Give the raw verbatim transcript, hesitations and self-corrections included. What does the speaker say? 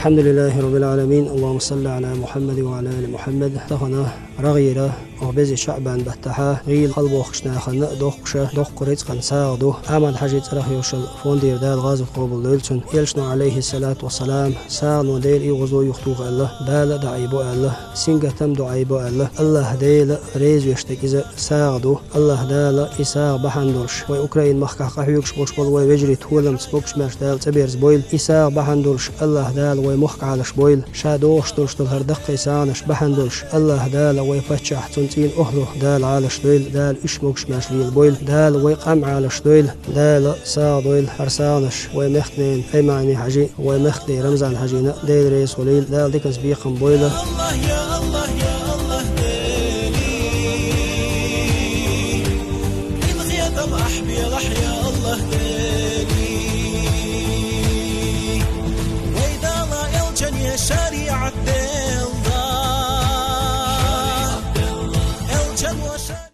الحمد لله رب العالمين. اللهم صل على محمد وعلى آل محمد. Тахана рагӀира, оха безе ШаӀбан баттахьа, гӀийла хьалбохкаш нахана доккхуша, доккху рицкъан сагӀа ду. Ахьмад-Хьажи цӀарах йолчул фондера, Дала гӀазот къобал дойла цун. Элчано, алейхиссалату вассалам, сагӀано Дела и гӀозо юхатоха аьлла, Дала дуӀай бу аьлла, сингаттам дуӀай бу аьлла, АллахӀ Дела реза веш дерг иза сагӀа ду. АллахӀ Дала и сагӀа бахьана долуш, вай Украин махкахь къахьоьгуш болуш болу вай вежарий толамца могуш-маьрша Дала цӀа берза бойла. И сагӀа бахьана долуш, АллахӀ Дала вай мохк Ӏалаш бойла. Ша догӀуш долуш долу хӀара даккхий сагӀанаш бахьана долуш, АллахӀ Дала вай паччахь, цуьнан цӀийнан охӀла, Дала Ӏалаш дойла, Дала уьш могуш-маьрша лела бойла, Дала вай къам Ӏалаш дойла, Дала сагӀа дойла хӀара сагӀанаш вай мехкан ненан Аймани-Хьажин, вай мехкан ден Рамзан-Хьажина Дела реза хуьлийла, Дала диканца бекхам бойла.